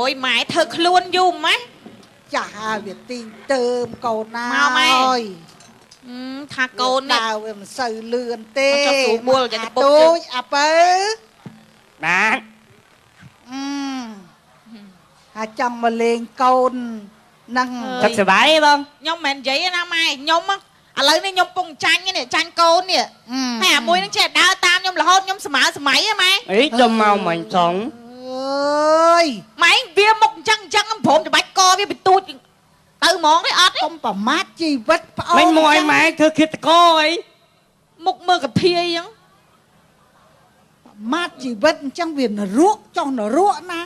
យម៉ែធ្វើខ្លួនយូរម៉េះ ចាស់ហើយវាទីងទៅមកូនណា មកម៉ែ អើយ ថាកូននេះ ដើរវាមិនសូវលឿនទេ មកចុះស្រួលបួលចា អា ទៅពុក ទូចអាពៅ បាទ អឺហើយចង់មកលេងកូននឹង សុខសប្បាយទេបង ខ្ញុំមិនមែននិយាយទេណាម៉ែខ្ញុំឥឡូវនេះខ្ញុំពងចាញ់នេះចាញ់កូននេះហើយអាមួយនឹងចេះដើរតាមខ្ញុំរហូតខ្ញុំស្មើសម័យហ៎ម៉ែ អីទៅមកមិញសង អើយ ម៉ែវាមុខអញ្ចឹងអញ្ចឹងខ្ញុំព្រមច្បាច់កវាពីទូចទៅហ្មងទេអត់ទេ កុំប្រមាថជីវិតប្អូន មិញមកឲ្យម៉ែធ្វើឃាតករអី មុខមើលកាធាយអញ្ចឹង ប្រមាថជីវិតអញ្ចឹងវានរកចុះនរកណា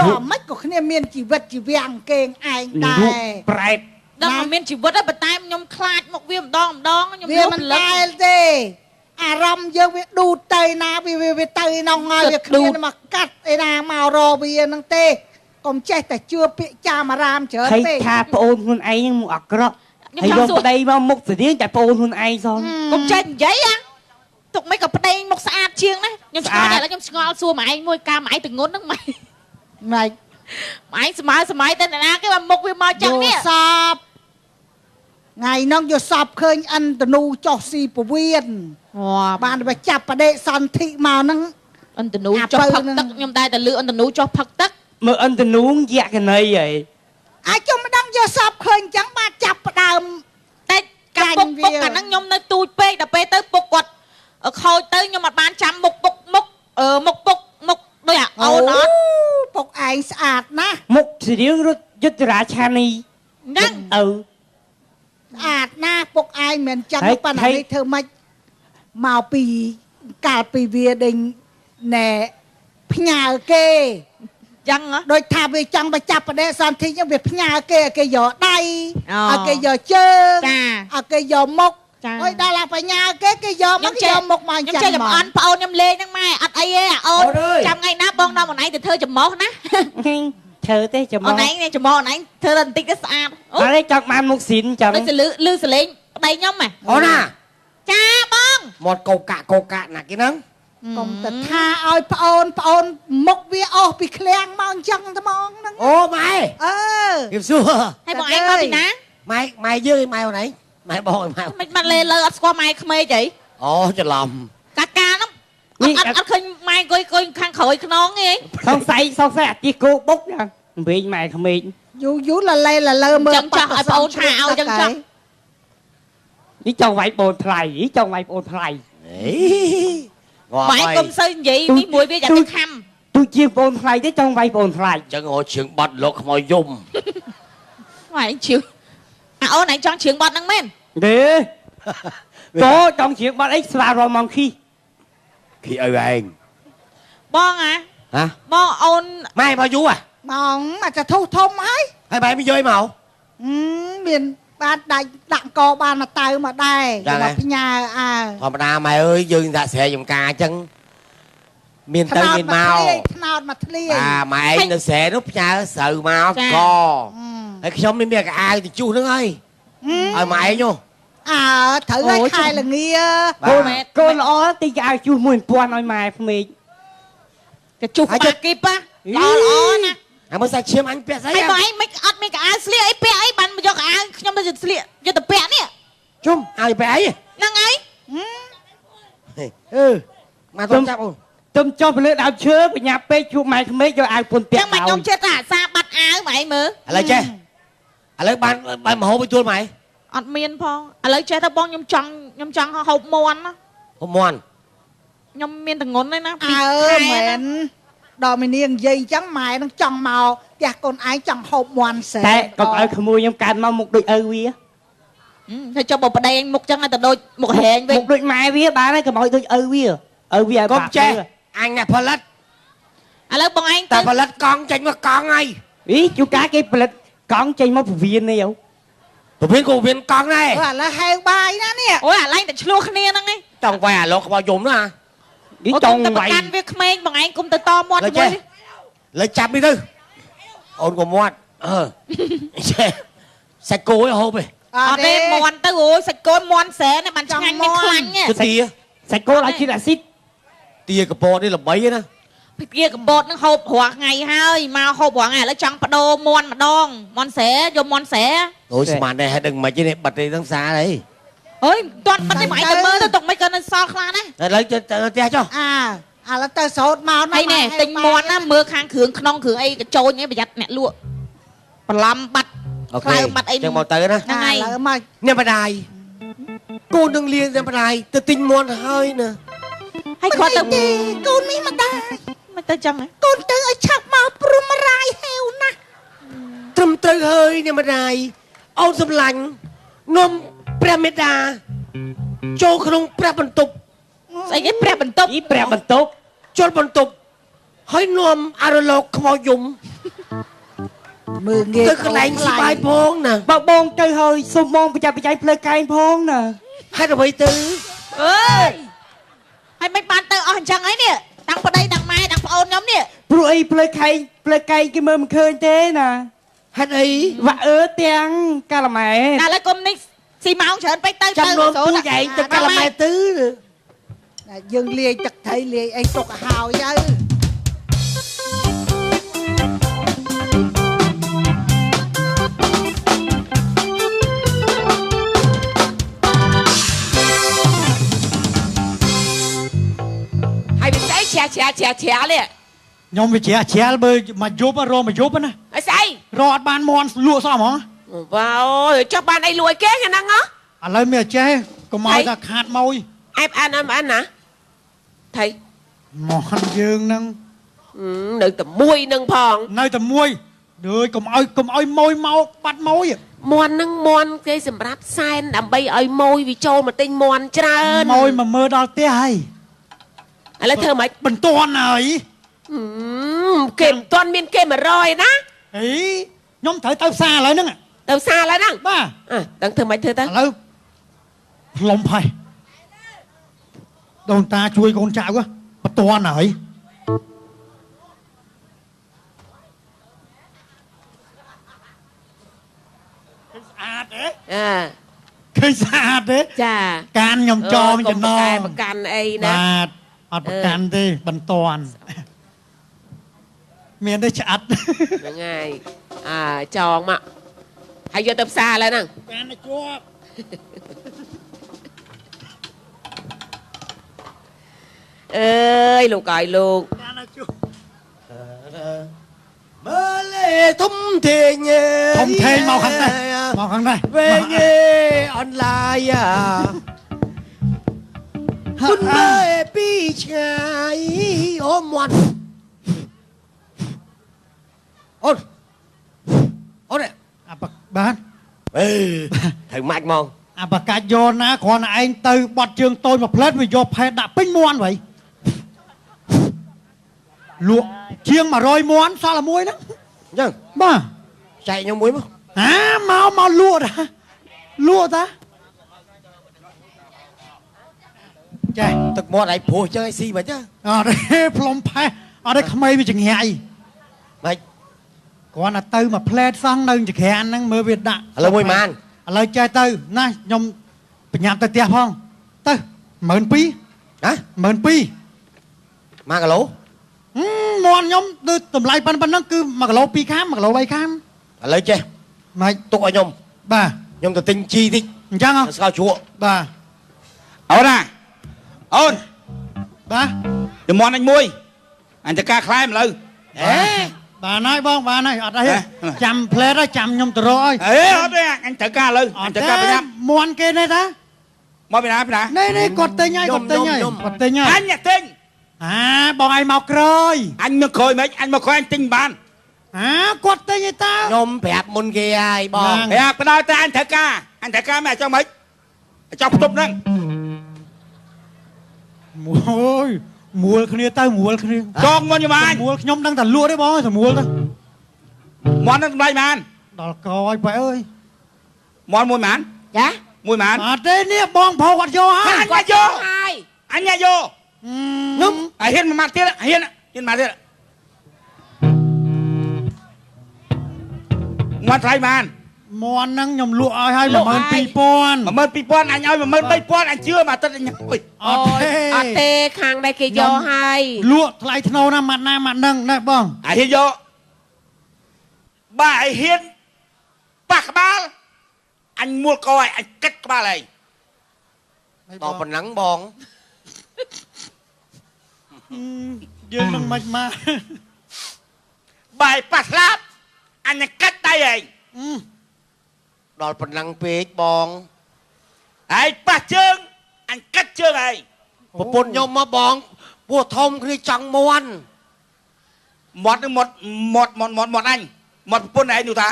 តោះមិនក៏គ្នាមានជីវិតជីវាំងគេងឯងដែរ ប្រែត ដឹងថាមានជីវិតហើយប៉ុន្តែខ្ញុំខ្លាចមុខវាម្ដងម្ដងខ្ញុំ វាមិន លុបលឹក ដែលទេអារម្មណ៍យើងវាឌូតទៅណាវាវាវាទៅឯណោះហើយវាគ្មានមកកាត់ឯណាមករវាហ្នឹងទេកុំចេះតែជឿពាក្យចាមអារាមច្រើន ហើយ ពេក ថាប្អូនខ្លួនឯងហ្នឹងមកអាក្រក់ ខ្ញុំចង់សួរ ហើយយកប្តីមកមុខស្រៀងតែប្អូនខ្លួនឯងសង កុំចេះនិយាយអាទុកមិនក៏ប្តីមុខស្អាតជាងណាខ្ញុំឆ្ងល់ ស្អាត តែឥឡូវខ្ញុំឆ្ងល់សួរម៉ែឯងមួយកាលម៉ែឯងទងន់ហ្នឹងម៉ែ ម៉េច ម៉ែឯងស្មើសម័យតែអ្នកណាគេមកមុខវាមកចឹងនេះ យល់សពថ្ងៃហ្នឹងយល់សពឃើញឥន្ទនូចុះស៊ីពវៀន វ៉ា បានទៅចាប់បដិសន្ធិមកហ្នឹង អន្តនូ អា ចុះផឹក ពៅហ្នឹង ទឹកខ្ញុំតែតែលឺអន្តនូចុះផឹកទឹក មើលអន្តនូងយក្ខណីហី អាចជុំមិនដឹងយល់សពឃើញអញ្ចឹងបានចាប់ផ្ដើម តែកា ចាញ់ ពុក វា ពុកកាលហ្នឹងខ្ញុំនៅទូចពេកដល់ពេលទៅពុកគាត់ខូចទៅខ្ញុំអត់បានចាំមុខពុកមុខអឺមុខពុកមុខដូចអាអូនអត់ ពុកឯងស្អាតណាស់ មុខស្រៀងរត់យុទ្ធរាឆានី ហ្នឹង ឪ ស្អាតណាស់ពុកឯងមិនចឹង ហើយ ប៉ុន្តែ ហើយ នេះធ្វើម៉េចមកពីកាលពីវាដេញណែផ្ញើគេ ចឹងហ៎ ដោយថាវាចង់ទៅចាប់បដិសន្ធិហ្នឹងវាផ្ញើគេឲ្យគេយកដៃ អូ ឲ្យគេយកជើង ចា ឲ្យគេយកមុខ ចា អុយដល់អាបញ្ញាគេគេយកមកគេយកមុខមកអញ្ ខ្ញុំ ចឹង ចេះចំអន់ប្អូនខ្ញុំលេងហ្នឹងម៉ែអត់អីទេអាអូន អូនអើយ ចាំថ្ងៃណាបងនាំអូនឯងទៅធ្វើច្រមុះណា ធ្វើទេច្មោះ អូនឯងនេះច្រមុះអូនឯងធ្វើតែបន្តិចទៅស្អាតអូ អត់ទេចង់បានមុខស៊ីនចឹង ដូចលឺលឺសលេងប្តីខ្ញុំហ៎ អូនណា ចាបង មាត់កោកាក់កោកាក់ណាគេហ្នឹង កុំទៅថាឲ្យប្អូនប្អូនមុខវាអស់ពីឃ្លាំងមកអញ្ចឹងត្មងហ្នឹង អូម៉ែ អឺ គេសួរ ហើយបងឯងមកពីណា ម៉ែម៉ែយើងឯងម៉ែអូនឯងម៉ែបងឯងម៉ែ មិនបានលេលើអត់ស្គាល់ម៉ែក្មេកអី អូច្រឡំ កាកាហ្នឹងអត់អត់អត់ឃើញម៉ែអង្គុយអង្គុយខាងក្រោយខ្នងទេ សង្ស័យសង្ស័យអាទីគោបុកចឹងវិញម៉ែក្មេក យូរយូរលលេលលើមើល ចឹងចោះឲ្យប្អូនថាឲ្យចឹងចោះ នេះចង់វាយបងថ្លៃចង់វាយបងថ្លៃ អេងាប់ ម៉ែ ហើយក ុំសូវនិយាយនេះមួយវាយ៉ាងទៅខំ ទូជាងបងថ្លៃទេចង់វាយបងថ្លៃ ចឹងរកជើងបាត់លោកខ្មោចយំ ម៉ែជឿអាអូនឯងចង់ជ្រៀងបត់ហ្នឹងមែន ទេតោចង់ជ្រៀងបាត់អីស្វារមងខី ខីឪឯង បងអា ហ៎ បងអូន ម៉ែមកយូរហ៎ ម៉ងមកจะធុះធំហើយ ហើយម៉ែមិនយកអីមក អឺមានបានដាច់ដាក់កបានមកទៅមកដែរមកផ្ញើអើ ធម្មតាម៉ែអើយយើងដាក់ស្រែចំការអញ្ចឹងមានទៅមានមក ថ្នោតមកធ្លាយ បាទម៉ែឯងនៅស្រែនោះផ្ញើស្រូវមកកហើយខ្ញុំនេះមានកៅអៅទៅជុះហ្នឹងហើយឲ្យម៉ែឯងនោះ អើត្រូវឲ្យខែល្ងា កូនកូនល្អតិចឲ្យជួស1000ឲ្យម៉ែក្មេក កជុះក្បាលគីបល្អល្អណា ហើយមើលសាច់ឈាមអញពាក់ស្អី ហើយបងឯងមិនអត់មានកៅអៅស្លៀកអីពាក់អីបានមកយកកៅអៅខ្ញុំទៅស្លៀកយកទៅពាក់នេះ ជុំឲ្យពាក់អី ហ្នឹងឯង អឺមកទៅចាប់អូន ទំចុះទៅលើដើមឈើបញ្ញាពេកជួបម៉ែក្មេកយកអាវពុនពាក់ ចឹងមកខ្ញុំចេះតែអាសាបាត់អាវម៉ែឯងមើល ឥឡូវចេះឥឡូវបានបានមហូបឲ្យទួលម៉ែ អត់មានផងឥឡូវចេះតែបងខ្ញុំចង់ខ្ញុំចង់ហូបមាន់ណា ហូបមាន់ ខ្ញុំមានតងន់ហើយណា អើមែនដល់មីនាងនិយាយអញ្ចឹងម៉ែនឹងចង់មកផ្ទះកូនឯងចង់ហូបមាន់សែ តែកុំឲ្យក្មួយខ្ញុំកើតមកមុខដូចឪវា ហើយចុះបើប្តីឯងមុខចឹងឲ្យតែដូចមុខហែងវិញ មុខដូចម៉ែវាបានហើយកុំឲ្យដូចឪវាឪវាឲ្យក ុំចេះអញអ្នកផលិត ឥឡូវបងឯង តែ ទៅ ផលិតកង់ចេញមកកង់ហើយ អីជួកាគេផលិតកង់ចេញមកពវៀននេះអូ ពវៀនក៏ពវៀនកង់ដែរ ឥឡូវហៅបាយណានេះ អូយអាឡែងតែឆ្លោះគ្នាហ្នឹងឯង ចង់វាយអាលោកខ្មោចយំណា នេះចង់វាយ កាន់វាក្មេងបងឯងគុំទៅតមាត់ជាមួយ លើចាប់នេះទៅអូនក៏មាត់អឺចេះសាច់គោឯងហូបឯង អត់ទេមាន់ទៅអូយសាច់គោមាន់សែនបានឆ្ងាញ់មានខ្លាញ់ ទៅទា សាច់គោឲ្យជាតិអាស៊ីត ទាកពតនេះល្បីណា ពីកបោតនឹងហូបរាល់ថ្ងៃហើយមកហូបរាល់ថ្ងៃឥឡូវចង់បដូរមន់ម្ដងមន់ស្រែយកមន់ស្រែ អូយស្មានដែរហើយដឹងមិនទេបិទទេនឹងសារអី អើយមិនទាន់បិទទេមកឯងទៅមើលទៅទុកមិនក៏នៅសល់ខ្លះណា ឥឡូវទៅផ្ទះចុះ អាឥឡូវទៅស្រោតមកណា ហើយនេះទិញមន់ណាមើលខាងគ្រឿងក្នុងគ្រឿងអីកញ្ចោញអីប្រយ័ត្នអ្នកលក់បន្លំបាត់ ខ្លោបាត់អីចឹងមកទៅណា ហ្នឹងហើយ ឥឡូវមក អ្នកម្ដាយកូននឹងលៀនអ្នកម្ដាយទៅទិញមន់ហើយណា ហើយគាត់ទៅ កូននេះម្ដាយ មិនទៅចឹង កូនទៅឲ្យឆាប់មកព្រមរាយហេវណាស់ ត្រឹមត្រូវហើយអ្នកម្ដាយអូនសម្លាញ់នំព្រះមេដាចូលក្នុងព្រះបន្ទប់ ស្អីគេព្រះបន្ទប់ អីព្រះបន្ទប់ ចូលបន្ទប់ហើយនាំអរលោកខ្មោចយំ មើលងាយ ទៅកន្លែងស្បាយផងណា បើបងទៅហើយសុំបងប្រចាំប្រចៃផ្លូវកែងផងណា ហេតុអ្វីទៅ អើយហើយមិនបានទៅអស់អញ្ចឹងអីនេះតាំងប្តីតាំងម៉ែតាំងប្អូនខ្ញុំនេះ ព្រោះអីផ្លូវកែងផ្លូវកែងគេមើលមិនឃើញទេណា ហេតុអី វ៉ាអើទាំងកាឡម៉ែ តែឥឡូវគុំនេះស៊ីម៉ោងច្រើនពេកទៅ ចាំនាំពូឯងទៅកាឡម៉ែទៅ យើងលាយទឹកត្រីលាយអីទុកឲ្យហើយ ហើយវាស្អីជ្រាជ្រាជ្រាជ្រានេះ ខ្ញុំវាជ្រាជ្រាបើមកយប់រមកយប់ណា អីស្អី រអត់បានមន់លក់សោះហ្មង វ៉ាអូចុះបានអីលួយគេហ្នឹងហ៎ ឥឡូវមានចេះកុំឲ្យតែខាតម៉ួយ អែបអានអានណាថៃ មន់យើងហ្នឹង នៅតែមួយនឹងផង នៅតែមួយដូចកុំឲ្យម៉ួយមកបាត់ម៉ួយ មន់ហ្នឹងមន់គេសម្រាប់សែនដើម្បីឲ្យម៉ួយវាចូលមកទិញមន់ច្រើន ម៉ួយមកមើលដល់ផ្ទះហើយ ឥឡូវធ្វើម៉េច បន្ទាន់ហើយ គេមិនទាន់មានគេ100ណា អីខ្ញុំត្រូវទៅផ្សារឥឡូវហ្នឹង ទៅផ្សារឥឡូវហ្នឹង បាទ ដឹងធ្វើម៉េចធ្វើទៅ ឥឡូវផ្លុំផេះដូនតាជួយកូនចៅបន្ទាន់ហើយឃើញស្អាតទេ អើ ឃើញស្អាតទេ ចា កានខ្ញុំចងចំណង ប្រកាន់អីណា បាទអត់ប្រកាន់ទេបន្ទាន់មានទេឆ្អិត ហ្នឹងហើយអាចងមកហើយយកទៅផ្សារឥឡូវហ្នឹង បានតែជាប់ អើយលោកអើយលោក បានតែជាប់ មើលធំធេង ធំធេងមកខាងនេះមកខាងនេះ វិញអនឡាយគុណមើលពីឆ្ងាយអូមន់អូនអូន អាបបាទ អេត្រូវម៉ាច់ហ្មង អាបកាច់យកណាគ្រាន់តែឯងទៅបត់ជើងតូចមួយផ្លែតវាយកផែដាក់ពេញមន់វ៉ៃលក់ជាង100មន់សល់តែមួយហ្នឹង អញ្ចឹង បាទ ចែកខ្ញុំមួយមក អាមកលក់តាលក់តាចែក ទឹកមាត់ឯងព្រោះចឹងឯងស៊ីមិនចឹង អត់ទេផ្លុំផេះអត់ទេក្មេងវាចង្រៃ ម៉េច គ្រាន់តែទៅមួយផ្លែតសងនៅចក្រានហ្នឹងមើលវាដាក់ ឥឡូវមួយម៉ាន ឥឡូវចេះទៅណាខ្ញុំបញ្ញាប់ទៅផ្ទះផងទៅ12000 ណា 12000 1គីឡូ មន់ខ្ញុំដូចតម្លៃប៉ុណ្ណឹងគឺ1គីឡូ2ខាម1គីឡូ3ខាម ឥឡូវចេះ ម៉េច ទុកឲ្យខ្ញុំ បាទ ខ្ញុំទៅទិញជីតិច អញ្ចឹង ស្កល់ជ្រក់ បាទ អូនណាអូន បាទ យមន់អញមួយអញទៅការខ្លែមឥឡូវ អេបាទហើយបងបាទហើយអត់អីចាំផ្លែតហើយចាំខ្ញុំទៅរកឲ្យ អេអត់ទេអញត្រូវការឥឡូវអញត្រូវការប្រញាប់ មន់គេនេះតា មកពីណាពីណា នេះនេះគាត់ទិញហើយគាត់ទិញហើយគាត់ទិញហើយ អញអ្នកទិញ អាបងឯងមកក្រោយ អញមកក្រោយមិនអញមកក្រោយអញទិញបាន អាគាត់ទិញឯតា ខ្ញុំប្រាប់មុនគេហើយបង ប្រាប់បដ ாய் តែអញត្រូវការអញត្រូវការមិនចង់មិនចង់ផ្ទប់ហ្នឹង មួយមួលគ្នាទៅមួលគ្នា ចងមុនខ្ញុំអញ មួលខ្ញុំដឹងតែលក់ទេបងមួលទៅ មន់នឹងតម្លៃប៉ុន្មាន ដល់កឲ្យបែអើយ មន់មួយប៉ុន្មាន ចា មួយប៉ុន្មាន អត់ទេនេះបងផោគាត់យកហើយ អញយក ហើយ អញយក ខ្ញុំ ឲ្យហ៊ានមួយម៉ាត់ទៀតហ៊ានហ៊ានម៉ាត់ទៀតមន់ថ្លៃប៉ុន្មាន មន់ហ្នឹងខ្ញុំលក់ឲ្យហើយ12000 12000អញឲ្យ13000អញជឿមកទឹកអញអុយ អត់ទេ អត់ទេខាងដែលគេយកហើយ លក់ថ្លៃធ្នូណាម៉ាត់ណាម៉ាត់ហ្នឹងណែបង អាហ៊ានយកបើអាហ៊ានប៉ះក្បាលអញមួលកឲ្យអញកាត់ក្បាលឯង ដល់ប៉ុណ្ណឹងបង យើងនឹងមិនមក បាយប៉ះស្លាប់អញកាត់ដៃឯង ដល់ប៉ុណ្ណឹងពេកបង ហើយប៉ះជើងអញកាត់ជើងឯង ប្រពន្ធខ្ញុំមកបងពោះធំគ្នាចង់មន់ មាត់នឹងមាត់មាត់មាត់មាត់មាត់អញមាត់ប្រពន្ធឯងនោះតា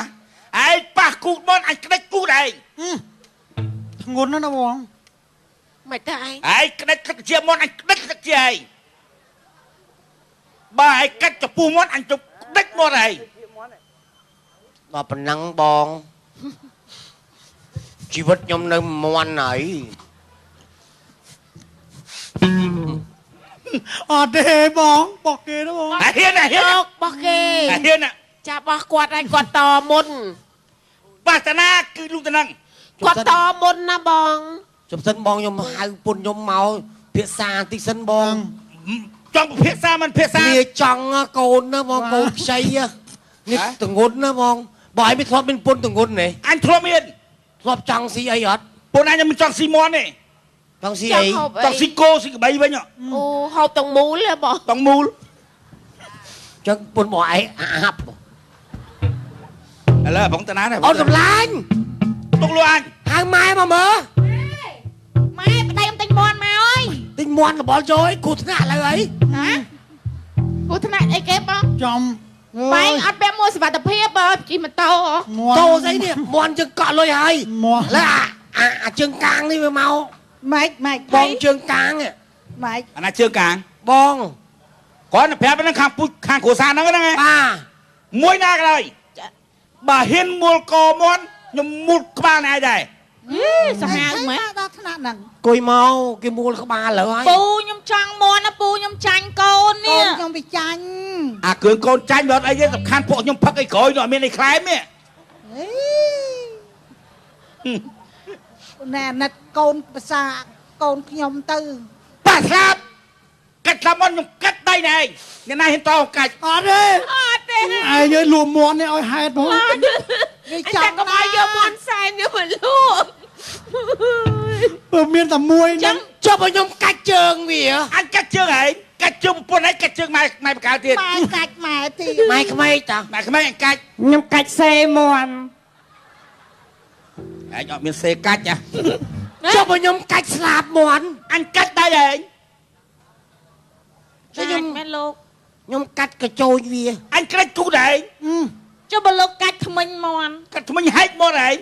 ឯងប៉ះគូតមាត់អញក្តិចគូតឯង ធ្ងន់ណាស់ណាបង មិនទេឯង ឯងក្តិចទឹកជាមាត់អញក្តិចទឹកជាឯងបើឯងកាត់ចំពោះមាត់អញជប់ក្តិចមាត់ឯង ដល់ប៉ុណ្ណឹងបងជីវិតខ្ញុំនៅមន់ហើយ អត់ទេបងបោះគេណាបង អាហ៊ានអាហ៊ាន លោកបោះគេ អាហ៊ាន ចាបោះគាត់ហើយគាត់តមុន បាសនាគឺលុះទៅនឹង គាត់តមុនណាបង ជុំសិនបងខ្ញុំហៅពុនខ្ញុំមកភាសាតិចសិនបង ចង់ភាសាមិនភាសា វាចង់កូនណាបងកូនខ្ចីនេះទងន់ណាបងបើឯងមិនធ្លាប់មានពុនទងន់ទេ អញធ្លាប់មាន ធ្លាប់ចង់ស៊ីអីអត់ ពុនអញមិនចង់ស៊ីមាន់ទេ ចង់ស៊ីអី ចង់ស៊ីគោស៊ីក្បីវិញ អូហូបតងមូលហ៎បង តងមូល ចឹងពុនមកឯងអាប់ ឥឡូវបងតាណា អូនសម្លាញ់ ទុកលក់អញ ហៅម៉ែមកមើល ម៉ែប្តីខ្ញុំទិញមាន់មកអើយ ទិញមាន់របល់ចូលអីគូថ្នាក់ឥឡូវអី ហ៎គូថ្នាក់អីគេបង ចំ បែងអត់ពាក់មួកសុវត្ថិភាពបើជិះម៉ូតូ តូស្អីនេះមាន់ជើងកក់លុយហើយឥឡូវអាជើងកាងនេះវាមក ម៉េចម៉េច បងជើងកាង ម៉េច អាណាជើងកាង បង គាត់ប្រាប់ហ្នឹងខាងពូជខាងគ្រួសារហ្នឹងហ្នឹង បាទ មួយណាក៏ដោយបើហ៊ានមួលកមាន់ខ្ញុំមួលក្បាលណែដែរ សាហាវម៉េច ដល់ថ្នាក់ហ្នឹង គួយមកគេមួលក្បាលលើហើយ ពូខ្ញុំចង់មាន់ណាពូខ្ញុំចាញ់កូននេះ កូនខ្ញុំវាចាញ់ អាគ្រឿងកូនចាញ់វាអត់អីទេសំខាន់ពួកខ្ញុំផឹកអីក្រោយនោះអត់មានអីខ្លែមទេ ណែណិតកូនភាសាកូនខ្ញុំទៅ ប៉ះស្លាប់កាត់ស្លាប់មាន់ខ្ញុំកាត់ដៃណែឯងអ្នកណាហ៊ានតកាច់ អត់ទេ អត់ទេ ឯងឲ្យលួមាន់នេះឲ្យហេតុហ្មង វាចង់ កុំឲ្យយកមាន់សែនយកមកលក់ បើមានតែមួយហ្នឹង ចុះបើខ្ញុំកាច់ជើងវា អញកាច់ជើងឯងកាច់ជើងប្រពន្ធឯងកាច់ជើងម៉ែម៉ែបកាលទៀត ម៉ែកាច់ម៉ែទៀត ម៉ែក្មេកតា ម៉ែក្មេកអញកាច់ ខ្ញុំកាច់សេមាន់ ឯងអត់មានសេកាច់ណា ចុះបើខ្ញុំកាច់ស្លាបមាន់ អញកាច់ដៃឯង ចុះខ្ញុំ មែនលោក ខ្ញុំកាត់កញ្ចោចវា អញក្រិចគូដែរឯង ចុះបើលោកកាច់ថ្មិញមាន់ កាត់ថ្មិញហែកមាន់ឯង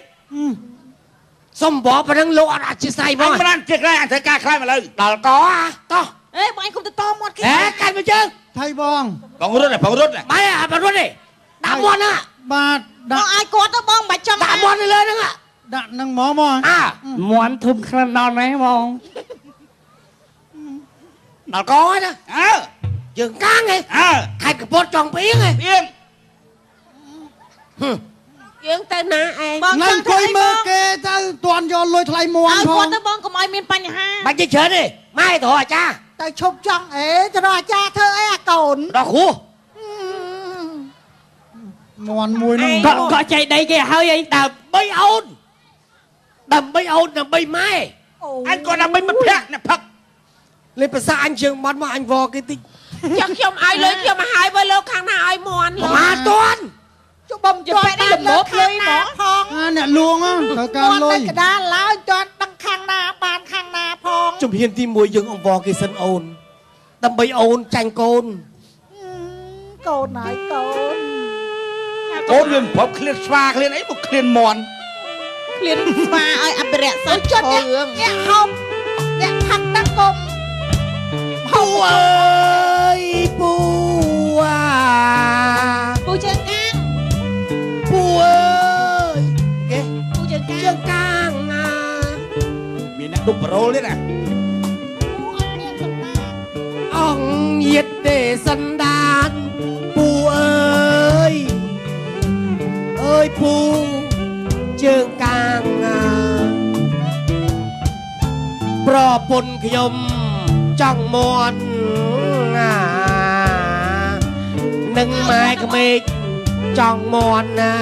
សុំបបប៉ុណ្ណឹងលោកអត់អធិស្ឋានបង អញមិនអធិស្ឋានអញត្រូវការខ្លាំងឥឡូវ ដល់កតោះ អេបងអញគុំទៅតមាត់គេ អេកាច់មកជើង ថៃបង បងរត់បងរត់ បាយអត់រត់ទេដាក់មាន់ហ្នឹង បាទ ដាក់ឲ្យគាត់ទៅបងមិនបាច់ចង់ ដាក់មាន់នៅលើហ្នឹង ដាក់ហ្នឹងហ្មងមក អា មាន់ធំក្លិនដល់ណែបង ដល់កហើយណា អើ ជើងកាងហ៎ អើ ខេត្តកពតចង់ពីងហ៎ ពីង យើងទៅណាឯង បង នៅអង្គុយមើលគេទៅតាន់យកលុយថ្លៃមាន់ ផងគាត់ទៅបងកុំឲ្យមានបញ្ហា បាច់និយាយច្រើនទេម៉ែទៅរកអាចារ្យ ទៅឈប់ចង់អេទៅរកអាចារ្យធ្វើអីអាកូន ដល់គ្រូ មាន់មួយហ្នឹង កក់កក់ចៃដីគេហើយអី ដើម្បីអូនដើម្បីអូនដើម្បីម៉ែ អញក៏ដើម្បីមិត្តភក្តិអ្នកផឹក លេភាសាអញជើងមាន់មកអញវគេតិច ចង់ខ្ញុំឲ្យលុយខ្ញុំមកហើយបើលោកខាងណាឲ្យមាន់ មកតាន់ ចុះបំ ជពាក់នេះលំមលុយហ្មង ផង អ្នកលួងត្រូវការលុយ កដាឡើយតាន់ដឹងខាងណាបានខាងណាផង ជំហានទី1យើងអង្វរគេសិនអូនដើម្បីអូនចាញ់កូនក ូនហើយកូនក ូនវាមិនព្រមឃ្លានស្វាឃ្លានអីមកឃ្លានមាន់ ឃ្លានស្វាឲ្យអភិរក្សសត្វ ចិត្តអ្នកហូបអ្នកផឹកទឹកកុំ ពូអើយពូអា ពូជើងកាង ពូអើយគេ ពូជើងកាង ជើងកាងណា មានអ្នកដប់ប្រូលទេណា អង្គញាតទេសន្តានពូអើយអើយពូ ពន្ធខ្ញុំចង់មន់ណានឹងម៉ែក្មេកចង់មន់ណា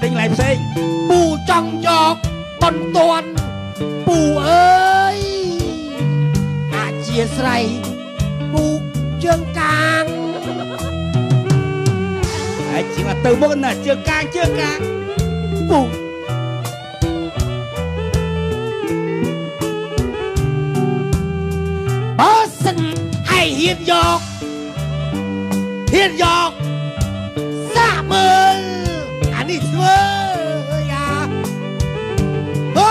ទិញឡៃផ្សេងពូចង់យកបន្ទាន់ពូអើយអជាស្រ័យពូជើងកាងហើយជាងទៅមុខណាជើងកាងជើងកាងពូបើសិនឲ្យហ៊ានយកហ៊ានយកសាកមើលអានេះធ្វើយ៉ាអូ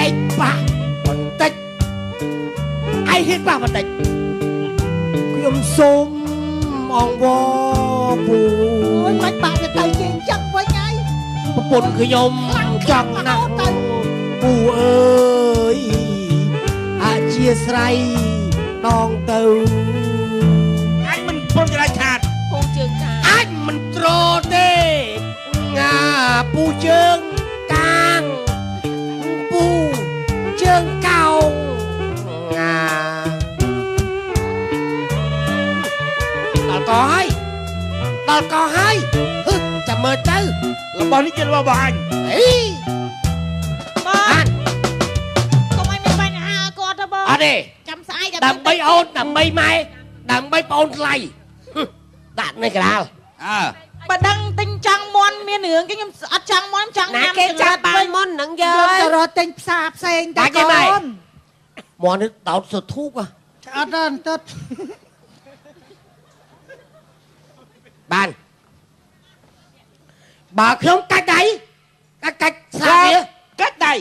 ឯងប៉ះបន្តិចឯងហ៊ានប៉ះបន្តិចខ្ញុំសូមអង្វរពូអូយមិនបាក់ទៅជាងចឹងវិញហើយប្រពន្ធខ្ញុំចង់ណាស់ពូអើយអជាស្រ័យដងទៅអញមិនព្រមចរាឆាតពូជើងកាងអញមិនត្រទេងាពូជើងកាងពូជើងកោងងាដល់កហើយដល់កហើយចាំមើលទៅរបស់នេះជារបស់អញអីបងកុំឲ្យមានបញ្ហាគាត់ទៅបងអត់ទេចាំស្អែកដើម្បីអូនដើម្បីម៉ែដើម្បីប្អូនថ្លៃដាក់នៅកដាលអើបើដឹងទិញចង់មន់មានរឿងគេខ្ញុំអត់ចង់មន់ចង់ណាគេចាប់បានមុនហ្នឹងយើទៅរកទិញផ្សារផ្សេងតែកូនមន់នេះដោតសុធូបអត់ដល់ទៅបានបើខ្ញុំកាច់ដៃកាច់ស្លាវាកាច់ដៃ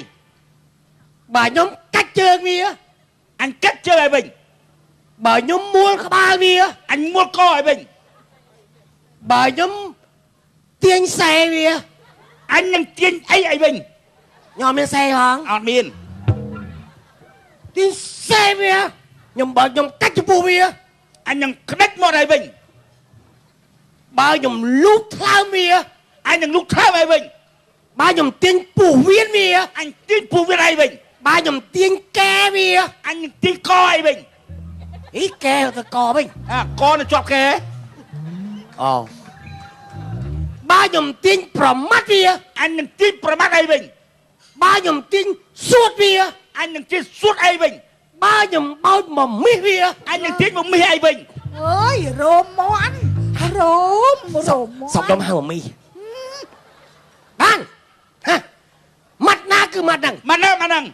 បើខ្ញុំកាច់ជើងវាអញកាច់ជើងឲ្យវិញបើខ្ញុំមួលក្បាលវាអញមួលកឲ្យវិញបើខ្ញុំទាញខ្សែវាអញនឹងទាញអីឲ្យវិញខ្ញុំមានខ្សែផងអត់មានទាញខ្សែវាខ្ញុំបើខ្ញុំកាច់ចំពោះវាអញនឹងក្តិចមកឲ្យវិញបើខ្ញុំលូកថ្លើមវាអញនឹងលូកថ្លើមឲ្យវិញបើខ្ញុំទាញពោះវៀនវាអញទាញពោះវៀនឲ្យវិញបើខ្ញុំទាញកែវាអញនឹងទាញកឲ្យវិញអីកែទៅកវិញអាកនៅជាប់កែអូបើខ្ញុំទាញប្រមាត់វាអញនឹងទាញប្រមាត់ឲ្យវិញបើខ្ញុំទាញសួតវាអញនឹងទាញសួតឲ្យវិញបើខ្ញុំបោចមមាសវាអញនឹងទាញមមាសឲ្យវិញអើយរោមមាន់រោមរោមសុំដុំហៅមមីបានហ่ะម៉ាត់ណាគឺម៉ាត់ហ្នឹងម៉ាត់ណាម៉ាត់ហ្នឹង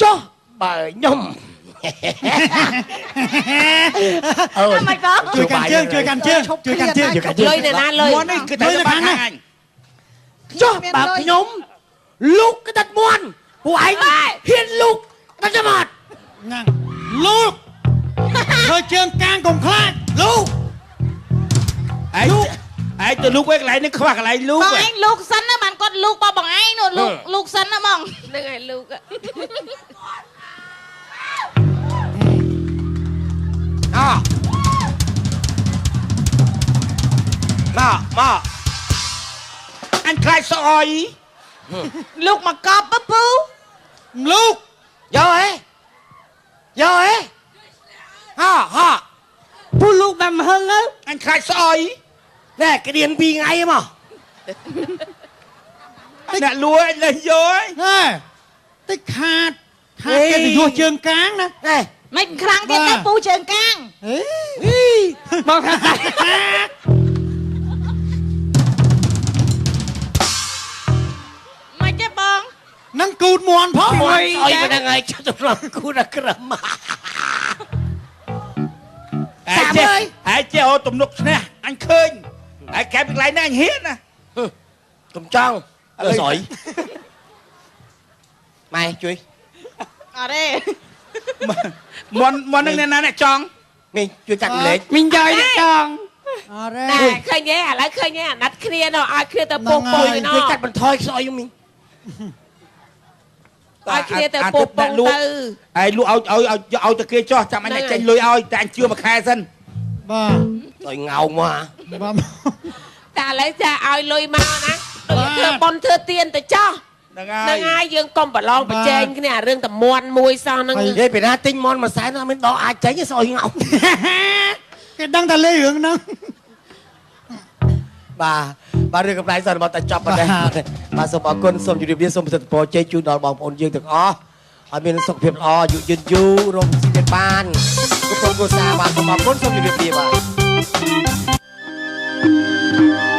ចុះបើខ្ញុំអឺមិនបងជួយកាន់ជើងជួយកាន់ជើងជួយកាន់ជើងលុយណាលុយមាន់នេះគឺតែបានអញចុះបើខ្ញុំលូកក្តិតមាន់ពួកឯងហ៊ានលូកក្តិតមាត់ហ្នឹងលូកធ្វើជើងកាងកុំខ្លាចលូកឯងឯងទៅលូកឯកន្លែងនេះខ្វះកន្លែងលូកបងឯងលូកសិនណាបានគាត់លូកបងឯងនោះលូកលូកសិនណាបងហ្នឹងឯងលូកអមកមកអញខ្លាចស្អុយលូកមកកប់ពូលូកយកហេយកហេហ่าហ่าពូលូកបែបមហឹងទៅអញខ្លាចស្អុយណែក្តៀន2ថ្ងៃមកអ្នកលួចលេះយកហេតិចខាតខាតគេទៅយោជើងកាងណាណែមិនខ្លាំងទៀតទេពូជើងកាងហេមកខាតមិនទេបងនឹងគូតមន់ផងស្អុយប៉ុណ្្នឹងហើយចុះទៅគូតដល់ក្រម ឯចេះឯចេះអូទំនុកឈ្នះអញឃើញឯកែពីកន្លែងនេះអញហ៊ានណាកុំចង់ស្អុយម៉ែជួយអត់ទេមន់មន់នឹងអ្នកណាអ្នកចង់មីងជួយកាត់លេខមីងយាយអ្នកចង់ អត់ទេ តែឃើញទេឥឡូវឃើញទេអាណិតគ្នាដល់ឲ្យគ្នាទៅពុះពុយណោះ ជួយកាត់បន្ថយស្អុយមីង ឲ្យគ្នាទៅពុះពុងទៅ ឯងលក់ឲ្យឲ្យឲ្យទៅគេចោះចាំអញចេញលុយឲ្យតែអញជឿមួយខែសិន បាទ ឲ្យងោងមក បាទ តែឥឡូវចាឲ្យលុយមកណាដូចធ្វើប៉ុនធ្វើទៀនទៅចោះ ហ្នឹងហើយ ហ្នឹងហើយយើងកុំប្រឡងប្រជែងគ្នាអារឿងតែមន់មួយសោះហ្នឹង និយាយពីណាទិញមន់មួយសែនអត់មានដកអាចចេញទេស្អុយងោ គេដឹងតែលេងរឿងហ្នឹង បាទបាទរឿងកំ pl ែងសន្មតតែចប់ប៉ុណ្ណេះបាទសូមអរគុណសូមជម្រាបលាសូមប្រសិទ្ធពរជ័យជូនដល់បងប្អូនយើងទាំងអស់ឲ្យមានសុខភាពល្អអាយុយឺនយូររកស៊ីមានបានគ្រប់គ្រងគ្រួសារបាទសូមអរគុណសូមជម្រាបលាបាទ